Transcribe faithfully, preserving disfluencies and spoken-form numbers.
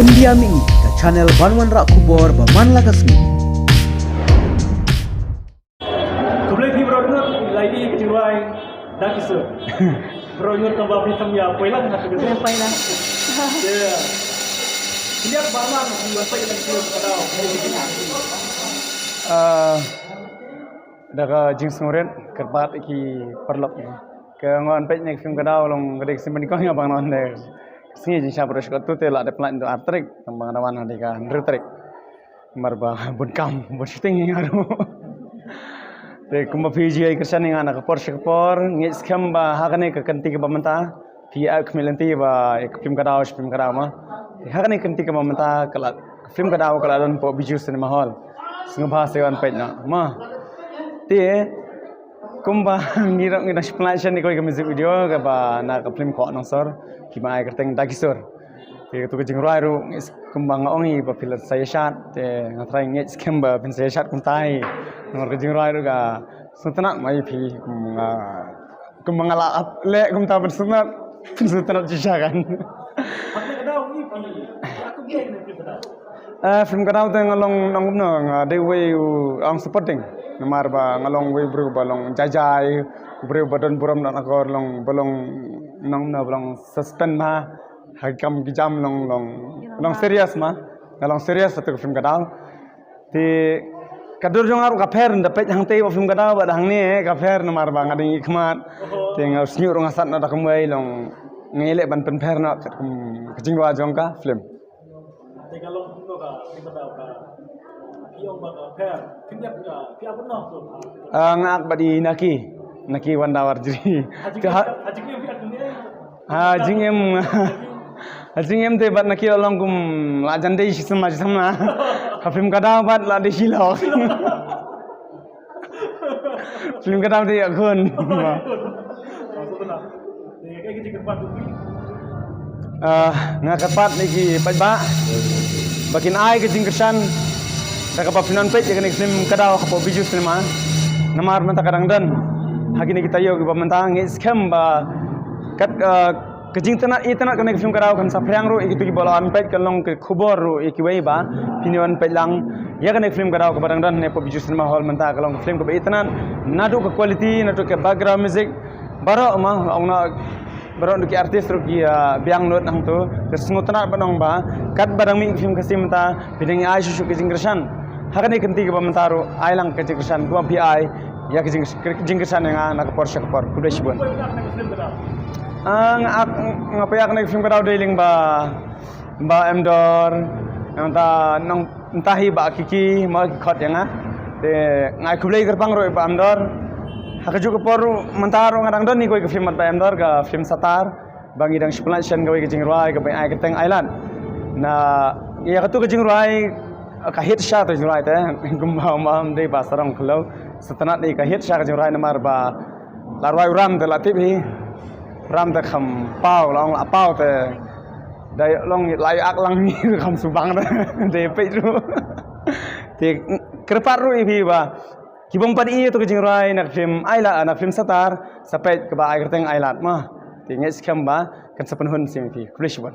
India Mini, ka channel ban wanrah khubor ba man la ka sngi. Khublei phi baroh ngut, la ïohi ka jingrwai Da Ki Sur. Baroh ngut tang ba phi tham ïa poi lang ha ka. Poi lang. Yeah. Khyndiat ba man phi wan peit ïa ka film Ka Daw. Ah, da ka jingsngewrit kyrpad ïa ki paralok. Ka ngan peit ne ka film Ka Daw long ka dei ka sien ba nyngkong ïa ba ngan wan de. Sngi jingshah baroh shi katto te la dep plan tu ar tarik, tang ba nga da wan ha de ka hynriew tarik. Namar ba bun kam, bun shooting ïa nga ruh. Te kumba phi ju ïai kyrshan ïa nga na ka por sha ka por, ngeit skhem ba ha kane ka kynti kaba mynta phi ïa khmih lynti ba ïa ka film Ka Daw, shi film Ka Daw ma. Te ha kane ka kynti kaba mynta ka la, ka film Ka Daw ka la don hapoh Bijou Cinema Hall. Sngewbha sa wan peit noh ma. Te kumba ngi ruh ngi dang shu pynlait shen ïa kawei ka music video kaba na ka film Khoh Nongsor, kiba ai kyrteng Da Ki Sur. Te katu ka jingrwai ruh ngi s-, kumba nga ong hi ba phi la sa ïa shad, te nga trai ngeit skhem ba phin sa ïa shad kumta hi. Namar ka jingrwai ruh ka sngewtynnat ma ïa phi, kumba nga, kumba nga la ap leh kumta ban sngewtynnat, phin sngewtynnat shisha kan. Eh, film Ka Daw te nga long nongkumno, nga dei uwei u ong supporting. Namar ba nga long uwei u briew ba long jai jai, u briew ba don burom don akor, long ba long nongkumno, ba long suspend ma. Ha ki kam ki jam long, long, long serious ma. Nga long serious ha katu ka film Ka Daw. Te ka dur jong nga ruh ka pher, da peit hangtei ba film Ka Daw bad hangne ka pher namar ba nga dang ïakhmat. Te nga sngewthuh ruh nga sat na da kumwei long nga ïaleh ban pynpher na katkum ka jingrwai jong ka film. Te ka long kumno ka film Ka Daw ka? Phi ong ba ka pher, khyndiat ka, phi ap noh tu. Ah, nga ak bad i Naki, Naki Wanda Warjri. Ha jingim, ha jingim phi ak ni ai. Ha jingim, ha jingim te bad Naki la long kum la jan dei shi sma shi samla. Ha film Ka Daw bad la dei shi lok. Film Ka Daw te ïa khun. Ah, nga kyrpad ïa ki paidbah ba kin ai ka jingkyrshan da kaba phin wan peit ïa kane ka film Ka Daw hapoh Bijou Cinema. Namar mynta ka dang don ha kine ki taïew kiba mynta, ngeit skhem ba kat, ah, ka jingtynnat, itynnat kane ka film Ka Daw kan saphriang ruh ïa kito kiba la wan peit, kan long ka khubor ruh ïa kiwei ba phin ïa wan peit lang ïa kane ka film Ka Daw kaba dang don hangne hapoh Bijou Cinema Hall mynta. Ka long ka film kaba itynnat, naduh ka quality, naduh ka background music, baroh ma, ong na, baroh naduh ki artist ruh ki, ah, biang lut hangto. Te sngewtynnat ban ong ba katba dang mih ka film Khasi mynta, phi dang ïa ai shuh shuh ka jingkyrshan. Ha kane ka kynti kaba mynta ruh ai lang ka jingkyrshan kumba phi ai ïa ka jing-, jingkyrshan ïa nga na ka por sha ka por. Khublei shibun. Ah, nga ak, nga peit ïa kane ka film Ka Daw dei lyngba Bah Emdor, nangta nong, nangta hi Bah Kiki, ma ki khot ïa nga. Te nga ai khublei kyrpang ruh ïa Bah Emdor. Ha kajuh ka por ruh mynta ruh nga dang don ïa kawei ka film bad Bah Emdor, ka film Satar. Ba ngi dang shu pynlait shen kawei ka jingrwai kaba ai kyrteng Ailad. Na ïa katu ka jingrwai ka hit sha tu jingrwai te, kumba ma dei ba sarong khlo. Sngewtynnat ïa ka hit sha ka jingrwai namar ba la rwai u ram te la tip hi. U ram te kham paw, la ong la paw te. Da long la ïa ak lang ngi kham subang te. Da peit ruh. Te kyrpad ruh ïa phi ba ki bym pat ïohi ïa tu ka jingrwai na ka film Ailad, na ka film Satar, sa peit kaba ai kyrteng Ailad ma. Te ngeit skhem ba kan sa pynhun sien ïa phi. Khublei shibun.